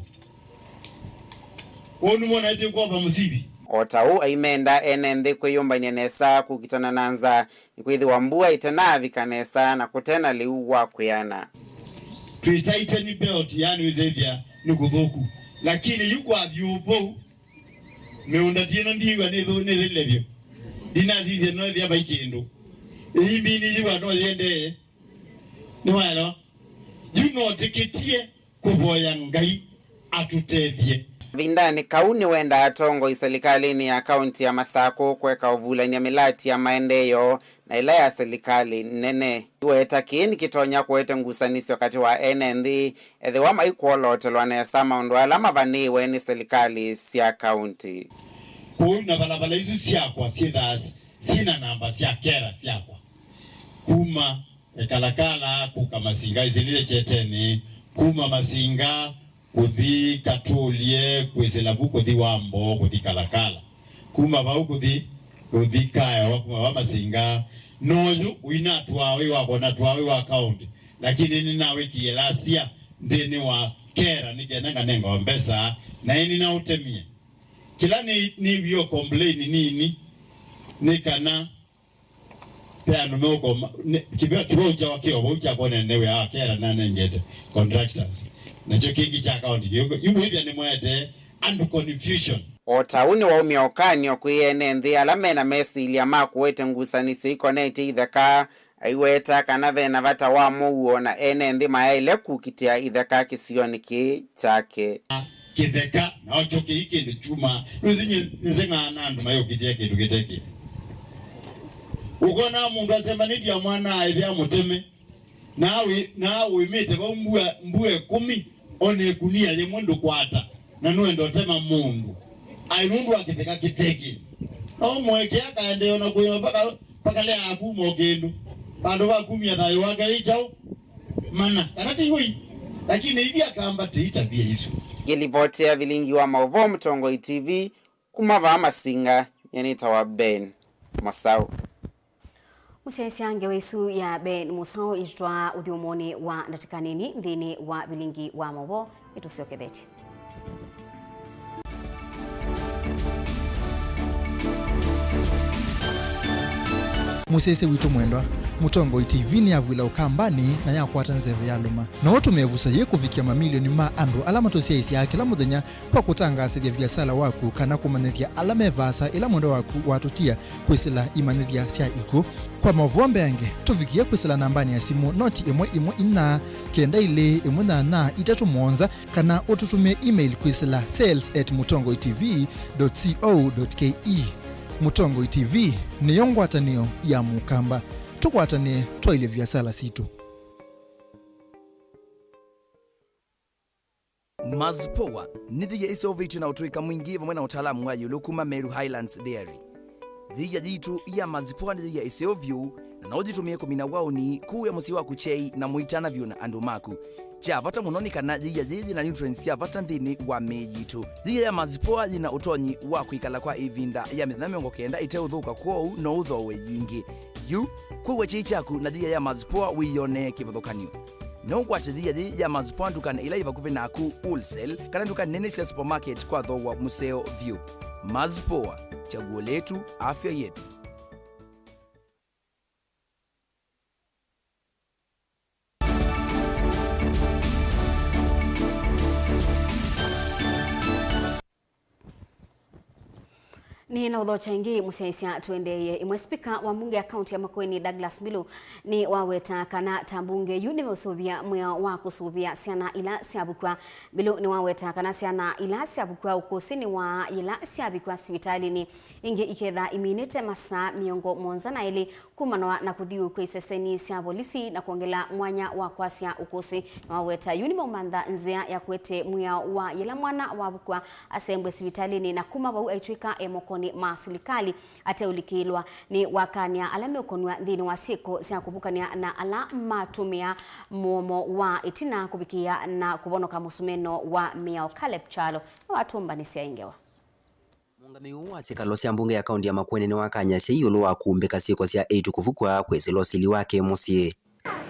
Ũu nĩwona ĩtĩkwova mũsivi. O ta ũu aimenda ene nthĩ kwĩyũmbany'a nesa kũkitana na nzaa, nĩkwĩthĩwa mbua ĩtenaavika nesa na kũte na lĩu wa kwĩana. Twĩ tightening belt, yani wĩsĩthya nĩ kũthũku. Lakini yu kwa vyũ vau, mĩũnda tiĩno ndiw'a nĩ thũ-, nĩ thĩle vyũ. Ndinasisye no ĩthĩa vai kĩndũ. Ĩimbini yiwa no yĩendee. Nĩwaelewa? Yu no tĩkĩtie kũvoya Ngai atũtethye. Kavindanĩ kau nĩwendaa atongoi silikalĩnĩ ya kaũnti ya Masakũ kũeka ũvulany'a mĩlati ya maendeeo na ĩla ya silikalĩ nene. Iweta kĩĩ nĩkĩtonya kũete ngusanĩsyo katĩ wa ene nthĩ, ethĩwa maikwolootelwa nesa maũndũ ala mavanĩĩwe nĩ silikalĩ sya kaũnti. Kũu na valavala isu syakwa syĩthaa syĩna namba sya kera syakwa. Kuma Kalakala kũka Masinga, isilile Kyeteni, kuma Masinga kũthi Katũlye, kwĩsĩla vu kũthi Wamboo, kũthi Kalakala. Kuma vau kũthi, kũthi Kaewa, kuma va Masinga. Noyu ũinatwaa wĩ wakwa, natwaa wĩ wa kaũnti. Lakini nĩnawĩkie last year nthĩnĩ wa kera, nĩ kenda nganengawa mbesa, na ĩnĩ naũtemie. Kĩla nĩ, nĩ wĩo complain nini, nĩ kana Ve andũ meũkoma, nĩ, kĩveu, kĩveu kyawa kĩ o vau kya kwonene wĩa wa kera nanengete contractors. Nakyo kĩngĩ kya kaũnti kĩu, yu wĩthĩa nĩmũete andũ confusion. O ta ũu nĩwaumya ũkany'o kwĩ ene nthĩ ala mena mesilya ma kũete ngusanĩsyo ikonetye ithaka, aiweta kana vena vata wa mũuo na ene nthĩ mayaĩle kũkitĩa ithaka kĩsionĩ kĩĩ kyake. Kĩtheka, nakyo kĩi kĩndũ kyumaa. Nũsĩ nyie nĩseng'aa na andũ mayũkitĩa kĩndũ kĩte kĩndũ. Ũkona mũndũ asembanĩtye mwana aĩthĩa mũteme, na wĩ, na wĩmĩte vau mbua, mbua ĩkũmi, one ĩkunia yĩmwe ndũkwata, na nũenda ũtema mũndũ. Aĩ nũndũ wa kĩtheka kĩte kĩndũ. No mũekea akaendeea na kũĩma mpaka, mpaka lea akuma o kĩndũ. Vandũ va kumya thayũ wake wĩ kyaũ? Mana, kana ti woi, lakini ithi akamba ti tabia isu. Ngĩlivotea vilingi wa maũvoo Mũtongoi T V, kuma vaa Masinga, nyie nĩtawa Ben Mũsaũ. Mũsyaĩĩsya, ngewa isu ya Ben Mũsaũ itũtwaa ũthyũmũonĩ wa ndatĩka nini nthĩnĩ wa vilingi wa maũvoo. Nĩtũsyokethetye. Mũsyaĩĩsya witũ mwendwa, Mũtongoi T V nĩyavw'ĩla Ũkambanĩ na yakwata nzeve ya lũma. No ũtũmĩe ĩvuso yĩĩ kũvikĩa mamilioni ma andũ ala matũsyaĩĩsyaa kĩla mũthenya kwa kũtangaasĩthya viasala waku kana kũmanyĩthya ala me vaasa ĩla mwendwa waku watũtia kwĩsĩla imanyĩthya sya ikw'ũ. Kwa maũvoo mbeange, tũvikĩe kwĩsĩla nambanĩ ya simũ noti ĩmwe ĩmwe inya kenda ilĩ ĩmwe nyanya itatũ mũonza, kana ũtũtũmĩe email kwĩsĩla sales at mutongoi T V dot co dot K E. Mũtongoi T V nĩyo ngwatanĩo ya Mũkamba. Tũkwatanĩe twaĩlye viasala sitũ. Mazpoa nĩ thĩia ĩseũvĩtw'e na ũtũĩka mwingĩ vamwe na ũtaalamu wa ĩũlũ kuma Meru Highlands Dairy. Thĩia yitũ ya Mazpoa nĩ thĩia ĩseũ vyũ, na no ũyĩtũmĩe kũmina waũni, kũĩa mũsyĩ waku kyei, na mũitana vyũ na andũ maku. Kya vata mũno nĩ kana thĩia yĩĩ yĩna nutrients sya vata nthĩnĩ wa mĩĩ yitũ. Thĩia ya Mazpoa yĩna ũtonyi wa kwĩkala kwa ĩvinda ya mĩthenya mĩongo kenda ĩteũthũka, kwoou no ũthooe yingĩ. Yu, kũĩa kyei kyaku na thĩia ya Mazpoa wĩyonee kĩvathũkany'o. No ũkwate thĩia yĩĩ ya Mazpoa ndukanĩ ila yĩ vakuvĩ naku, wholesale, kana nduka nene sya supermarket kwa thooa mũseo vyũ. Mazpoa, chaguo letu, afya yetu. Nĩ na ũthokya ĩngĩ mũsyaĩĩsya tũendeeye. Ĩmwe spika wa mbunge ya kaunti ya Makueni, Douglas Mbilu, nĩwaweta kana ta mbunge yu nĩmeũsũvĩa mwĩao wa kũsũvĩa syana ila syavukw'a. Mbilu nĩwaweta kana syana ila syavukw'a ũkũsĩnĩ wa yĩla syavikw'a sivitalĩnĩ, ĩngĩ iketha iminĩte masaa mĩongo mũonza na elĩ kumanwa na kũthiũũkw'a iseseni sya volisi na kwongela mwanya wa kwasya ũkũsĩ. Nĩwaweta yu nĩmaumantha nzĩa ya kũete mwĩao wa yĩla mwana wavukw'a asembwe sivitalĩnĩ, na kuma vau aitw'ĩka e mokonĩ ma silikalĩ ateũlikĩĩlwa. Nĩwakanĩa ala meũkonw'a nthĩnĩ wa syĩko sya kũvukanĩa na ala matũmĩa mũomo wa ĩtina kũvikĩĩa na kũvonoka mũsumeno wa mĩao. Caleb Kyalo nĩwatũmbanĩsya ĩngewa. Mũũngamĩi ũũ wa syĩkalo sya mbunge ya kaunti ya Makueni nĩwakany'a asyai ĩũlũ wa kumbĩka syĩko sya eĩtu kũvukw'a kwĩsĩla ũsili wa kĩ-mũsyĩ.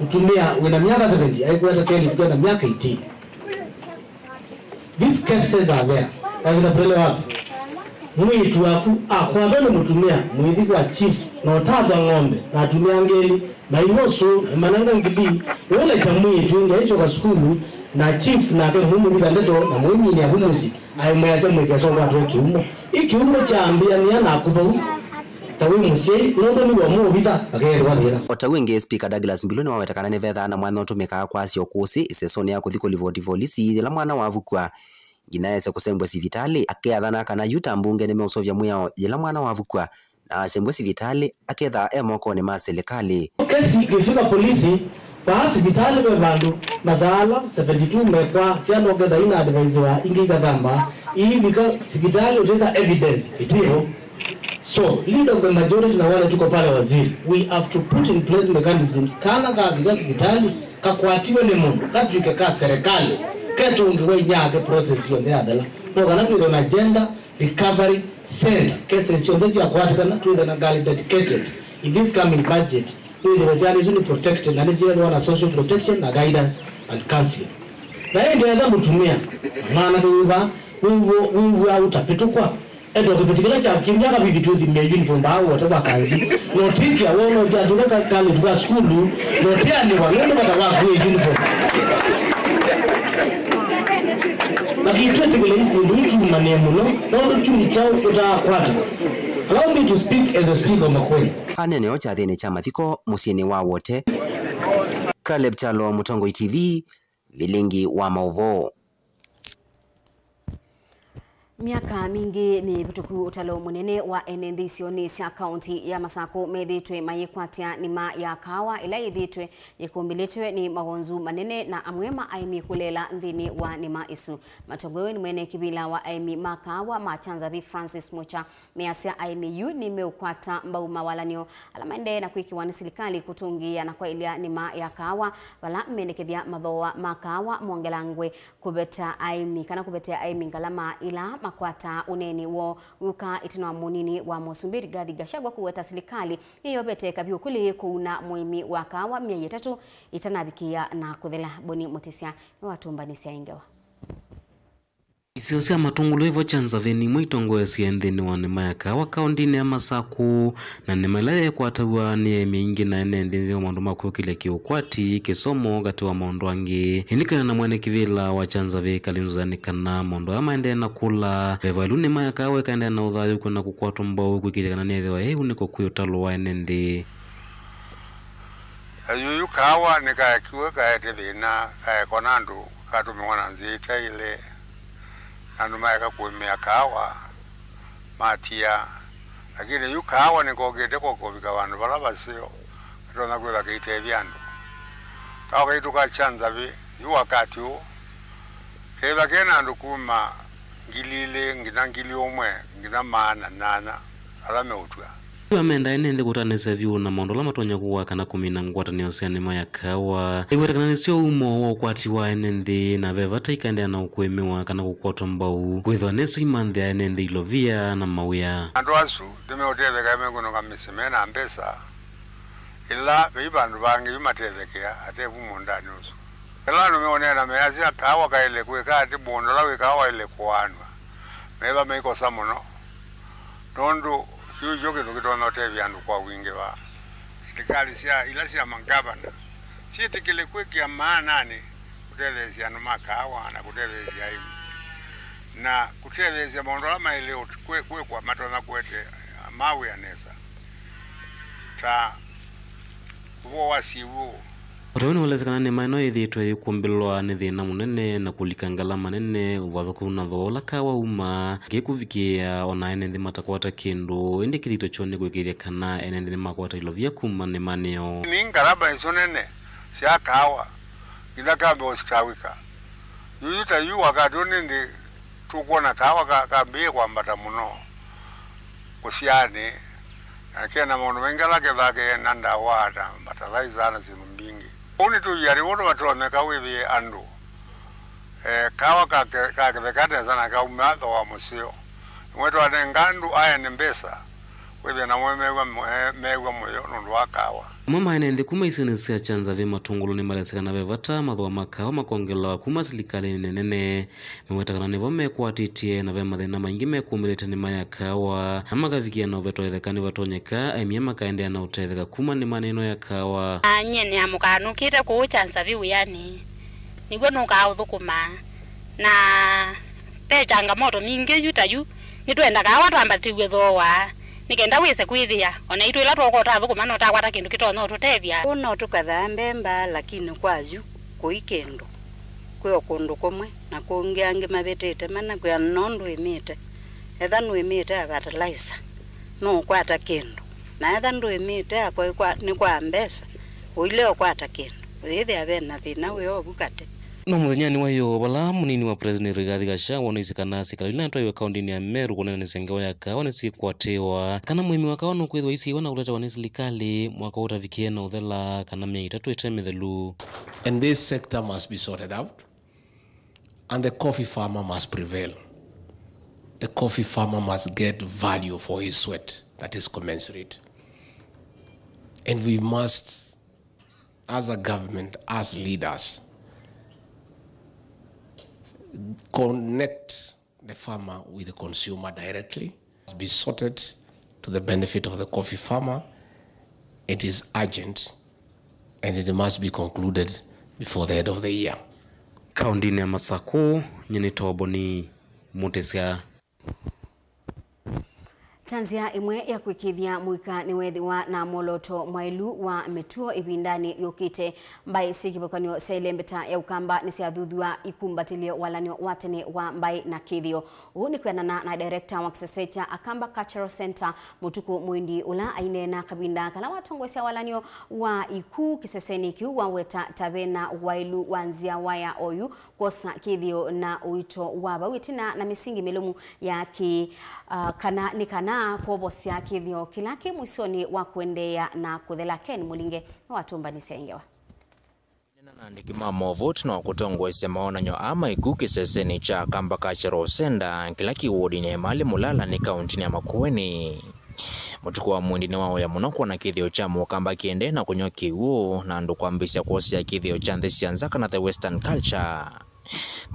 Mũtumĩa wĩna myaka seventy aikweta kelĩtu kena myaka eighteen. These cases are there. Wazina pele wapi? Mwĩĩtu waku akwatwa nĩ mũtumĩa, mũithi kwa chief, na ũtathwa ng'ombe, na atumĩa angĩ elĩ, maimwa ũsũũ, na mananga ngili, ũũlekya mwĩĩtu ĩngĩ aisyoka sukulu, na chief nake mũmũvitha ndeto, na mũiminĩa vu mũsyĩ. Aimweasya mwĩkesa ũkwatwe kĩumo. Ĩ kĩumo kyaambĩanĩa naku vau, ta wĩ mũsyai, nũndũ nĩwe ũmũũvitha, akeethĩwa thĩna. O ta wĩngĩ, Speaker Douglas Mbilu nĩwaweta kana nĩvethaa na mwanya ũtũmĩkaa kwasya ũkũsĩ ĩsesonĩ ya kũthi kũlivoti volisi yĩla mwana wavukw'a, nginya ese kũsembwa sivitalĩ. Akeathana kana yu ta mbunge nĩmeũseũvya mwĩao yĩla mwana wavukw'a, na asembwe sivitalĩ akethaa e mokonĩ ma silikalĩ. Kesi ikifika polisi, vaa sivitalĩ ve vandũ masaa ala seventy-two mekwaa, syana ũketha ina advise wa ingĩ ikathamba, iivika sivitalĩ ũtĩka evidence ĩtĩvo. So, leader of the majority na wale tuko pale waziri, we have to put in place mechanisms, kana kavika sivitalĩ, kakwatiwe nĩ mũndũ, katw'ĩke ka serikali, ketũngĩwa inyake process yonthe yathela. No kana twĩthwe na gender recovery center, cases syonthe syakwatĩkana, twĩthe na ngalĩ dedicated in this coming budget, wĩthĩwe syana isu nĩ protected na nĩsyĩthĩwa na social protection na guidance and counseling. Na ĩndĩ etha mũtumĩa, mwanake wĩva, wĩw'o, wĩw'aa ũtapĩtũkwa, enda kĩveti kĩla kya kĩmya kavivi twĩthimie uniform vaa wote wa kanzi, na ũtĩkĩa wona ũkyatũka ka kalĩtu ka sukulu, na ũteanĩwa nũndũ vata waku wĩ uniform. Makitwĩtĩkĩla isi ndũ itumanĩe mũno, nũndũ kyuni kyaũ ũtaakwata. Allow me to speak as a speaker of Makueni. Anene o kyathĩnĩ kya mathiko mũsyĩnĩ wa Wote. Caleb Kyalo, Mũtongoi T V, vilingi wa maũvoo. Myaka mingĩ mĩvĩtũku, ũtalo mũnene wa ene nthĩ isionĩ sya kaunti ya Masakũ methĩĩtwe mayĩkwatya nĩma ya kaawa ĩla yĩthĩĩtwe yĩkũmbĩlĩtwe nĩ mawonzu manene na amwe ma aĩmi kũleela nthĩnĩ wa nĩma ĩsu. Matongoew'e nĩ mwene kĩvĩla wa aĩmi ma kaawa ma Chanzavi, Francis Mucha, measya aĩmi yu nĩmeũkwata mbau mawalanĩo ala maendee na kwĩkĩwa nĩ silikalĩ kũtũngĩĩa na kwaĩlya nĩma ya kaawa, vala mendekethya mathooa ma kaawa mongelangwe kũveta aĩmi, kana kũvetea aĩmi ngalama ila makwataa ũneeni woo. Wĩũka ĩtina wa mũnini wa mũsumbĩ Rigathi Gachagua kũweta silikalĩ nĩyovete kavyũ kũlĩ kũuna mũĩmi wa kaawa myei ĩtatũ ĩtanavikĩĩa na kũthela. Boni Mũtĩsya nĩwatũmbanĩsya ĩngewa. Isio sya Matũngũlũ ĩvo kya Nzavĩ nĩ imwe itongoesye nthĩnĩ wa nĩma ya kaawa kaũndĩnĩ ya Masakũ, na nĩma ĩla yekwataw'a nĩ aĩmi aingĩ na ene nthĩ nthĩnĩ wa maũndũ ma kwĩkĩlya kĩũkwati, kĩsomo, katĩ wa maũndũ angĩ. Ĩndĩ kwĩana na mwene kĩvĩla wa kya Nzavĩ, Kalonzo, nĩ kana maũndũ aya maendee na kũla veva ĩlu nĩma ya kaawa ĩkaendeea na ũthayũũku na kũkwatwa mbau kwĩkĩĩthya kana nĩyĩthĩwa yĩ ũnĩko kwĩ ũtalo wa ene nthĩ. Ayuyu kaawa nĩkaekiwe kaete thĩna, kaekwa na andũ, katũmĩwa na nzĩa itaĩle, na andũ maeka kũĩmĩa kaawa, matia. Lakini yu kaawa nĩkokĩte kũvika vandũ vala vaseo, katonya kwĩthwa kĩitethya andũ. Kaawa kaitũ ka kya Nzavĩ, yu wakati ũũ, kethwa kena andũ kuma ngili ilĩ nginya ngili ũmwe nginya maana nyanya ala meũtw'a. Yu amenda ene nthĩ kũtanĩsya vyũ na maũndũ ala matonya kũwaa kana kũmina ngwatanĩo sya nĩma ya kaawa. Aiweta kana nĩsyo umo wa ũkwati wa ene nthĩ, na ve vata ikaendeea na ũkũĩmĩwa kana kũkwatwa mbau, kwĩthwa nĩsyo imanthĩa ene nthĩ ilovia na mawĩa. Andũ asu nĩmeũtetheka mekwĩnũka mĩsyĩ mena mbesa, ĩla vei vandũ vangĩ yu matethekea ate vu mũũndanĩ ũsu. Ĩla andũ meũneena measya, kaawa kaĩle kwĩka atĩ, mũũnda ũla wĩ kaawa waĩle kũaanw'a, methwa meikosa mũno, nũndũ kĩu kyo kĩndũ kĩtonya ũtethya andũ kwa wingĩ va. Silikalĩ sya, ila sya mangavana syĩtĩkĩle kwĩkĩa maananĩ kũtetheesya andũ ma kaawa na kũtetheesya aĩmi, na kũtetheesya maũndũ ala maĩle ũt-, kwĩ-, kwĩkwa matonya kũete mawĩa nesa, ta ũvoo wa syĩw'ũ. O ta ũu nĩwaelesya kana nĩma ĩno yĩthĩĩtwe yĩkũmbĩlwa nĩ thĩna mũnene na kũlika ngalama nene, ũvathũku na thooa ũla kaawa umaa, kĩkũvikĩĩa o na ene nthĩ matakwata kĩndũ, ĩndĩ kĩthito kyoo nĩ kũĩkĩĩthya kana ene nthĩ nĩmakwata ilovia kuma nĩmanĩ yoo. Nĩ ngalama isu nene sya kaawa nginya kambe ũsitawĩka. Yuyu ta yu wakati ũũ nĩndĩ tũkwona kaawa ka-, kambĩĩe kwambata mũno kũsyaanĩ, na kena maũndũ maingĩ ala kethaa kena ndawa na fertilizer na syĩndũ mbingĩ. Ũu nĩtũia nĩ ũndũ vatonyeka wĩthĩe andũ, eh, kaawa kake-, kaketheka nesa na kauma thooa mũseo. Nĩwe twanenga andũ aya nĩ mbesa, wĩthĩe namo mew'a mũ-, eh, mew'a mũyo nũndũ wa kaawa. Amwe ma ene nthĩ kuma isionĩ sya kya Nzavĩ Matũngũlũ nĩmalesya kana ve vata mathooa ma kaawa makongelawa kuma silikalĩnĩ nene. Meweta kana nĩvo mekwatĩtye na ve mathĩna maingĩ mekumĩlĩte nĩma ya kaawa, na makavikĩa na ũvetwa etheka nĩvatonyeka aĩmi aa makaendeea na ũtetheka kuma nĩmanĩ ĩno ya kaawa. Na nyie nĩamũkaa nũkĩte kũũ kya Nzavĩ wĩanĩ, nĩw'o nũkaa ũthũkũma, na ve changamoto mbingĩ yu ta yu, nĩtwenda kaawa twambatĩw'e thooa nĩ kenda wĩse kwĩthĩa o naitũ ĩla twoka ũtathũkũma na ũtakwata kĩndũ kĩtonya ũtũtethya. Kũu no tũkethaa mbemba, lakini kwa yu kũi kĩndũ. Kwĩ o kũndũ kũmwe, na kũngĩ angĩ mavĩtĩte mana kwĩa no ndũĩmĩte. Etha nũĩmĩte a fertilizer, nũũkwata kĩndũ. Na etha ndũĩmĩte akwĩ kwa, nĩ kwa mbesa, ũile ũkwata kĩndũ. Ũyĩthĩa ve na thĩna wĩ ovu katĩ. No mũthenyanĩ wa ĩyoo, vala mũnini wa President Rigathi Gachagua wonanĩsye kana sikalĩ ila natwaiwe kaũndĩnĩ ya Meru kũneenanĩsya ngewa ya kaawa nĩsyĩkwatĩwa, kana mũĩmi wa kaawa nũkwĩthĩwa aisiĩwa na kũtetewa nĩ silikalĩ mwaka ũtavikĩe na ũthela kana myei ĩtatũ ĩte mĩthelu. And this sector must be sorted out, and the coffee farmer must prevail. The coffee farmer must get value for his sweat that is commensurate. And we must, as a government, as leaders, connect the farmer with the consumer directly, be sorted to the benefit of the coffee farmer. It is urgent and it must be concluded before the end of the year. Kaũndĩnĩ ya Masakũ, nyie nĩ Toboni Mũtĩsya. Ta nzĩa ĩmwe ya kũĩkĩĩthya mũika nĩweethĩwa na mwolooto mwaĩlu wa mĩtuo ĩvindanĩ yũkĩte, mbaĩ syĩ kĩvathũkany'o sya ĩlembeta ya Ũkamba nĩsyathuthuw'a ikumbatĩlye walany'o wa tene wa mbaĩ na kĩthĩo. Ũu nĩ kwĩanana na director wa kĩsese kya Akamba Cultural Centre, Mũtukũ Mũindi, ũla aineena kavinda kala watongoesya walany'o wa iku kĩsesenĩ kĩu, waweta ta ve na waĩlu wa nzĩa waya oyu kwosa kĩthĩo na ũito wa vau ĩtina na mĩsingi mĩlũmu ya kĩ, ah, kana nĩ kana kwovosya kĩthĩo kĩla kĩ mũisyonĩ wa kũendeea na kũthela. Ken Mũlinge nĩwatũmbanĩsya ĩ ngewa. Nena na andĩki ma movoti no kũtongoesya mawonany'o aa ma iku kĩsesenĩ kya Akamba Cultural Centre kĩla kĩ wodinĩ ya Emali Mulala nĩ kaũntĩnĩ ya Makueni. Mũtukũ wa Mũindi nĩwaũya mũno kwona kĩthĩo kya Mũkamba kĩendee na kũnyw'a kĩw'ũ, na andũ kwambĩĩsya kwosea kĩthĩo kya nthĩ sya nza kana the western culture.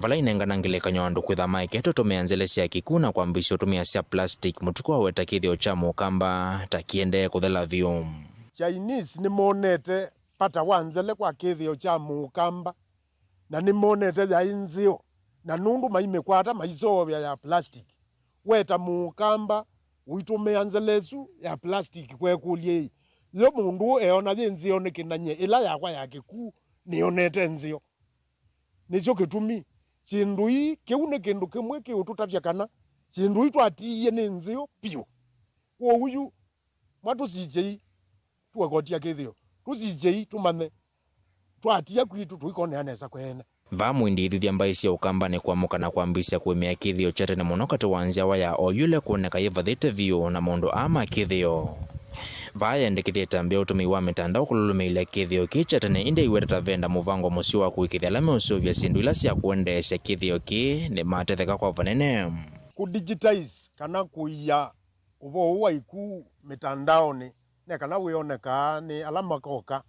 vala inengana ngelekany'o andũ kwĩtha maekete ũtũmĩa nzele sya kĩkw'ũ na kwambĩĩsya ũtũmĩa sya plastic mũtuku waweta kĩthĩo kya mũkamba ta kĩendee kũthela vyũ. Chinese nĩmonete vata wa nzele kwa kĩthĩo kya mũkamba, na nĩmonete yaĩ nzeo, na nũndũ maimĩkwata maiseũvya ya plastic. Weta mũkamba ũitũmĩa nzele ĩsu ya plastic kwekũlya ĩ, yo mũndũ eona yĩ nzeo nĩkĩ, na nyie ĩla yakwa ya kĩkw'ũ nĩonete nzeo? Nĩkyo kĩtumi syĩndũ ii, kĩu nĩ kĩndũ kĩmwe kĩũtũtavya kana syĩndũ ii twatiie nĩ nzeo vyũ. Kwoou yu, mwa tũsisyei tũekotya kĩthĩo, tũsisyei tũmanye twatia kwitũ tũikonea nesa kweene. Vaa mũindi ĩthuthya mbaĩ sya Ũkambanĩ kwamũka na kwambĩĩsya kũĩmĩa kĩthĩo kya tene mũno katĩ wa nzyawa ya oyu ĩla ĩkwoneka yĩvathĩte vyũ na maũndũ aa ma kĩthĩo. Vaa yendekethya ĩtambya ũtũmĩi wa mĩtandao kũlũlũmĩĩlya kĩthĩo kĩĩ kya tene, ĩndĩ aiweta ta venda mũvango mũseo wa kũĩkĩĩthya ala meũseũvya syĩndũ ila sya kũendeesya kĩthĩo kĩĩ nĩmatetheka kwa vanene. Kũ digitize kana kũia ũvoo ũũ wa ikw'ũ mĩtandaonĩ nĩ kana wĩonekaa nĩ ala makoka.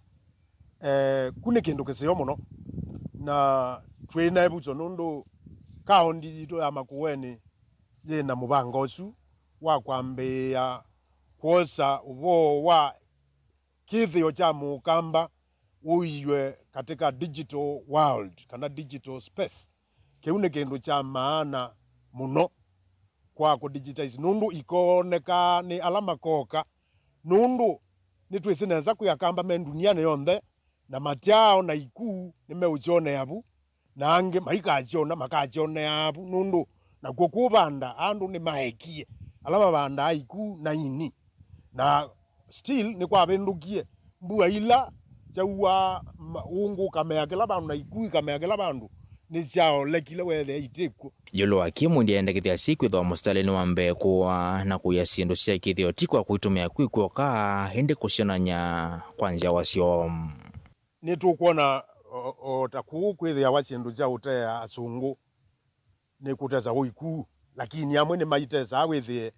Eh, ku nĩ kĩndũ kĩseo mũno, na twĩ na ĩvuso nũndũ kaũndi yitũ ya Makueni yĩ na mũvango ũsu wa kwambĩĩa kwosa ũvoo wa kĩthĩo kya mũkamba ũiwe katika digital world kana digital space. Kĩu nĩ kĩndũ kya maana mũno kwa kũ digitize, nũndũ ikooneka nĩ ala makoka, nũndũ nĩtwĩsĩ nesa kwĩ Akamba me ndunianĩ yonthe, na matyaaona ikw'ũ nĩmeũkyonea vu, na angĩ maikakyona, makakyonea vu, nũndũ nakw'o kũvanda andũ nĩmaekie, ala mavandaa ikw'ũ na ini, na still nĩkwavĩndũkie mbua ila syauaa ma-, ũngũ ũkamea kĩla vandũ na ikw'ũ ikamea kĩla vandũ nĩsyaolekile weethĩa itikw'o. Ĩũlũ wa kĩĩ, mũindi aendekethya asyai kwĩthĩwa mũsitalĩnĩ wa mbee kũaa na kũia syĩndũ sya kĩthĩo ti kwa kũitũmĩa kwĩ kw'oka, ĩndĩ kũsyonany'a kwa nzyawa syoo. Nĩtũkwona o, o ta kũu kwĩthĩawa syĩndũ sya ũtea asũngũ nĩ kũtesa ũiku, lakini amwe nĩmaitesaa wĩthĩe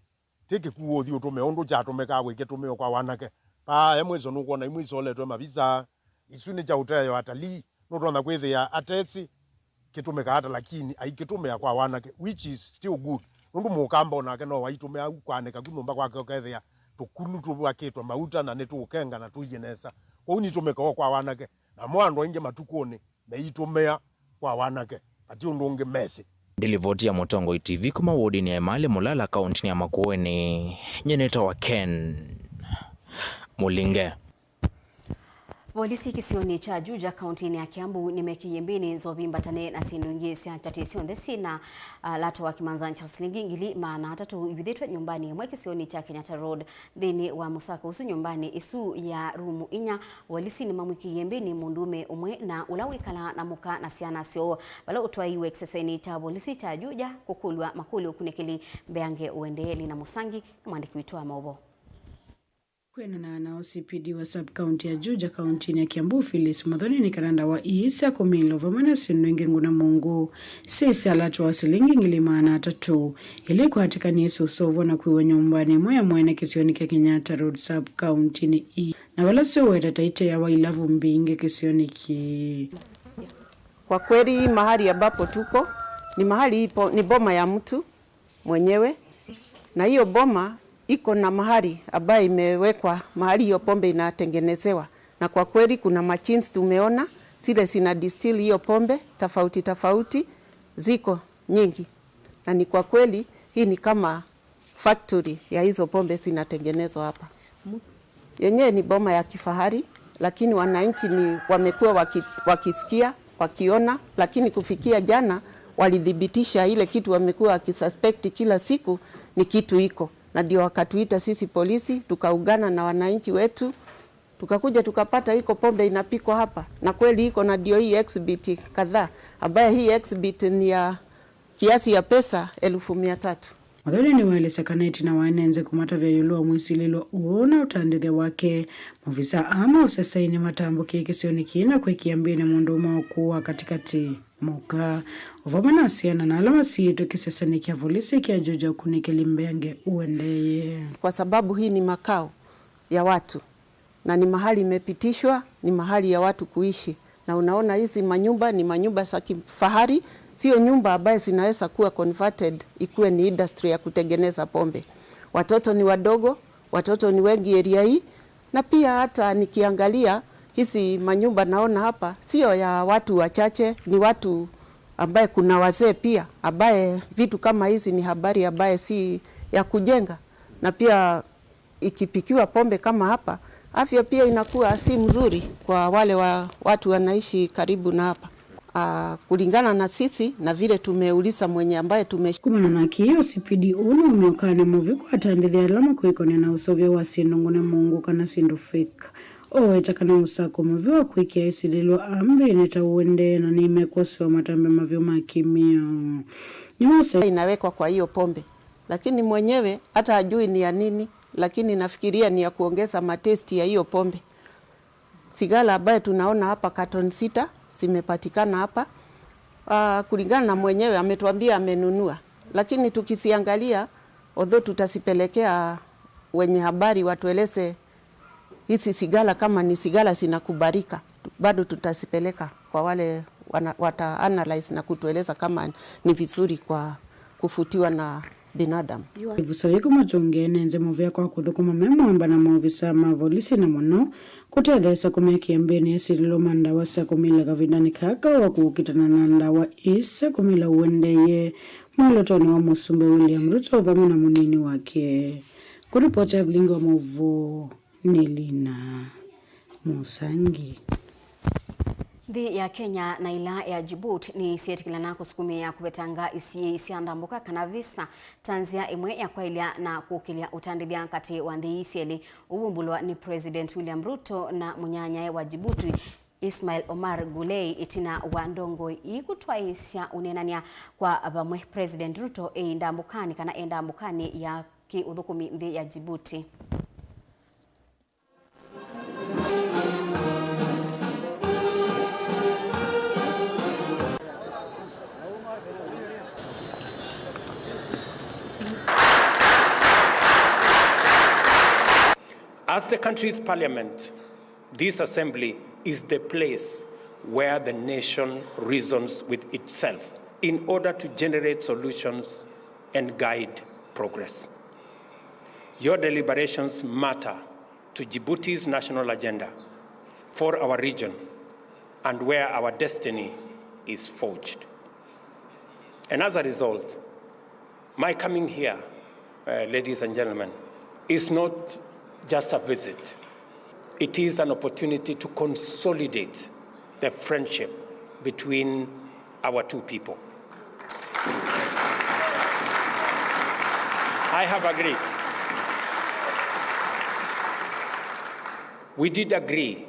ti kĩkuũ ũthi ũtũme ũndũ kyatũmĩkaa wĩkĩtũmĩwa kwa wanake. Paa e mwiso nũkwona imwe isoletwe mavisa, isu nĩ kya ũteo atalii, nũtonya kwĩthĩa atesĩ kĩtũmĩkaa ata, lakini aikĩtũmĩa kwa wanake, which is still good, nũndũ mũkamba onake no waitũmĩa au kwanĩka ku nyũmba kwake ũkethĩa tũkulu tũvakĩtwe mauta na nĩtũũkenga na tũilyĩ nesa. Kwoou nitũmĩkaa o kwa wanake, namo andũ aingĩ matukũnĩ meitũmĩa kwa wanake, vati ũndũ ũngĩ mesĩ. Ndĩ livoti ya Mũtongoi T V kuma wodinĩ ya Emali Mulala, kaũntĩnĩ ya Makueni, nyie nĩtawa Ken Mũlinge. Volisi kĩsionĩ kya Juja, kaũntĩnĩ ya Kiambu, nĩmekĩie mbĩnĩ nzovi mbatane na syĩndũ ingĩ sya kyatii syonthe syĩna, ah, lato wa kĩmanza kya silingi ngili maana atatũ ivithĩtwe nyũmbanĩ ĩmwe kĩsionĩ kya Kenyatta Road. Nthĩnĩ wa mũsako ũsu nyũmbanĩ ĩsu ya rumu inya, volisi nĩmamwĩkĩie mbĩnĩ mũndũũme ũmwe na ũla wĩkalaa na mũka na syana syoo, vala ũtwaiwe kĩsesenĩ kya volisi kya Juja kũkũlw'a makũlyo ũkunĩkĩli. Mbeange ũendee. Lina Mũsangi nĩ mwandĩki witũ wa maũvoo. Kwĩanana na O C P D wa sub-county ya Juja kaũntĩnĩ ya Kiambu, Phyllis Muthoni, nĩ kana ndawa ii sya kũmila vamwe na syĩndũ ingĩ ngũna mũngũ syĩ sya lato wa silingi ngili maana atatũ, ila ikwatĩkanie syũseũvw'a na kũiwa nyũmbanĩ ĩmwe ya mwene kĩsionĩ kya Kenyatta Road sub-county-nĩ ii, na vala syũweta ta iteawa ilavu mbingĩ kĩsionĩ kĩĩ. Kwa kweli, hii mahali ambapo tuko ni mahali ipo, ni boma ya mtu mwenyewe, na hiyo boma iko na mahali ambayo imewekwa mahali hiyo pombe inatengenezewa, na kwa kweli kuna machines tumeona zile zina distill hiyo pombe tofauti tofauti, ziko nyingi, na ni kwa kweli hii ni kama factory ya hizo pombe zinatengenezwa hapa. Yenyewe ni boma ya kifahari, lakini wananchi ni wamekuwa waki-, wakisikia, wakiona, lakini kufikia jana walithibitisha ile kitu wamekuwa wakisuspect kila siku ni kitu iko. Na ndio wakatuita sisi polisi, tukaungana na wananchi wetu, tukakuja tukapata iko pombe inapikwa hapa, na kweli iko, na ndio hii exhibit kadhaa, ambaye hii exhibit ni ya kiasi ya pesa elfu mia tatu. Muthoni nĩwaelesya kana ĩtina wa ene nzĩ kũmatavya ĩũlũ wa mwĩsilĩlwa ũũ na ũtandĩthya wake, maovisaa aa ma ũsesainĩ matambũkie kĩsionĩ kĩĩ na kwĩkĩa mbĩnĩ mũndũũme wa ũkũũ wa katĩkatĩ, mũka, o vamwe na syana na ala masiĩtwe kĩsesenĩ kya volisi kya Juja ũkunĩkĩli. Mbeange ũendee. Kwa sababu hii ni makao ya watu, na ni mahali imepitishwa, ni mahali ya watu kuishi, Na unaona hizi manyumba ni manyumba za kifahari, sio nyumba ambaye zinaweza kuwa converted ikuwe ni industry ya kutengeneza pombe. Watoto ni wadogo, watoto ni wengi area hii, na pia hata nikiangalia hizi manyumba naona hapa, sio ya watu wachache, ni watu ambaye kuna wazee pia, ambaye vitu kama hizi ni habari ambaye si ya kujenga. Na pia ikipikiwa pombe kama hapa, afya pia inakuwa si mzuri kwa wale wa, watu wanaishi karibu na hapa. Ah, kulingana na sisi na vile tumeuliza mwenye ambaye tume Kumana na kĩĩ, O C P D ũũ nĩwaumya ũkany'o mũvyũ kwa atandĩthya ala makwĩkony'a na ũseũvyo wa syĩndũ ngũne mũungu kana syĩndũ fake. Oweta kana ũsako mũvyũ wa kwĩkĩa isilĩlwa ambĩnĩ ta ũendee na nĩmekwosewa matambya mavyũ ma kĩmĩao. Nĩwose inawekwa kwa hiyo pombe, lakini mwenyewe hata ajui ni ya nini, lakini nafikiria ni ya kuongeza matesti ya hiyo pombe. Sigara ambaye tunaona hapa, carton sita zimepatikana hapa. Ah, kulingana na mwenyewe ametuambia amenunua, lakini tukisiangalia, although tutasipelekea wenye habari watueleze hizi sigara kama ni sigara zinakubalika, bado tutasipeleka kwa wale wana, wata analyze na kutueleza kama ni vizuri kwa kufutiwa na binadamu. Ĩvuso yĩĩ kũmatũngĩe nĩ nzĩ mũvea kwa kũthũkũma me mũemba na maovisa ma volisi, na mũno kũtetheesya kũmekĩa mbĩnĩ isilĩlwa ma ndawa sya kũmila kavindanĩ kaka wa kũkitana na ndawa ii sya kũmila ũendee mwĩlotonĩ wa Mũsumbĩ William Ruto vamwe na mũnini wake. Kũripoti ya vilingi wa maũvoo nĩ Lina Mũsangi. Nthĩ ya Kenya na ĩla ya Djibouti nĩsyetĩkĩlana kũsukumĩa kũvetanga isiĩĩ sya ndambũka kana visa ta nzĩa ĩmwe ya kwaĩlya na kũkĩlya ũtandĩthya katĩ wa nthĩ ii syelĩ. Ũu wumbũlwa nĩ President William Ruto na mũnyanyae wa Djibouti, Ismail Omar Guelleh, ĩtina wa ndongoi ii kũtwaĩĩsya ũneenany'a kwa vamwe. President Ruto e ndambũkanĩ kana e ndambũkanĩ ya kĩ-ũthũkũmi nthĩ ya Djibouti. As the country's parliament, this assembly is the place where the nation reasons with itself in order to generate solutions and guide progress. Your deliberations matter to Djibouti's national agenda, for our region, and where our destiny is forged. And as a result, my coming here, uh, ladies and gentlemen, is not just a visit. It is an opportunity to consolidate the friendship between our two people. I have agreed. We did agree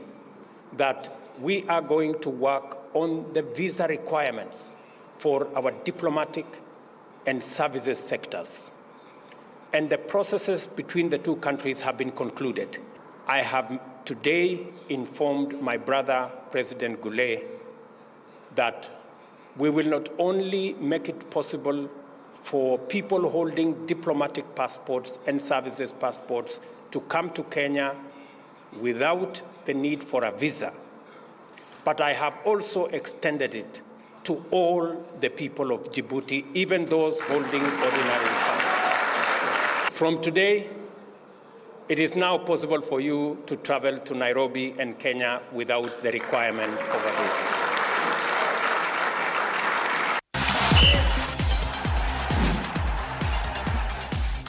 that we are going to work on the visa requirements for our diplomatic and services sectors. And the processes between the two countries have been concluded. I have today informed my brother, President Guelleh, that we will not only make it possible for people holding diplomatic passports and services passports to come to Kenya without the need for a visa, but I have also extended it to all the people of Djibouti, even those holding ordinary passports. From today, it is now possible for you to travel to Nairobi and Kenya without the requirement of a visa.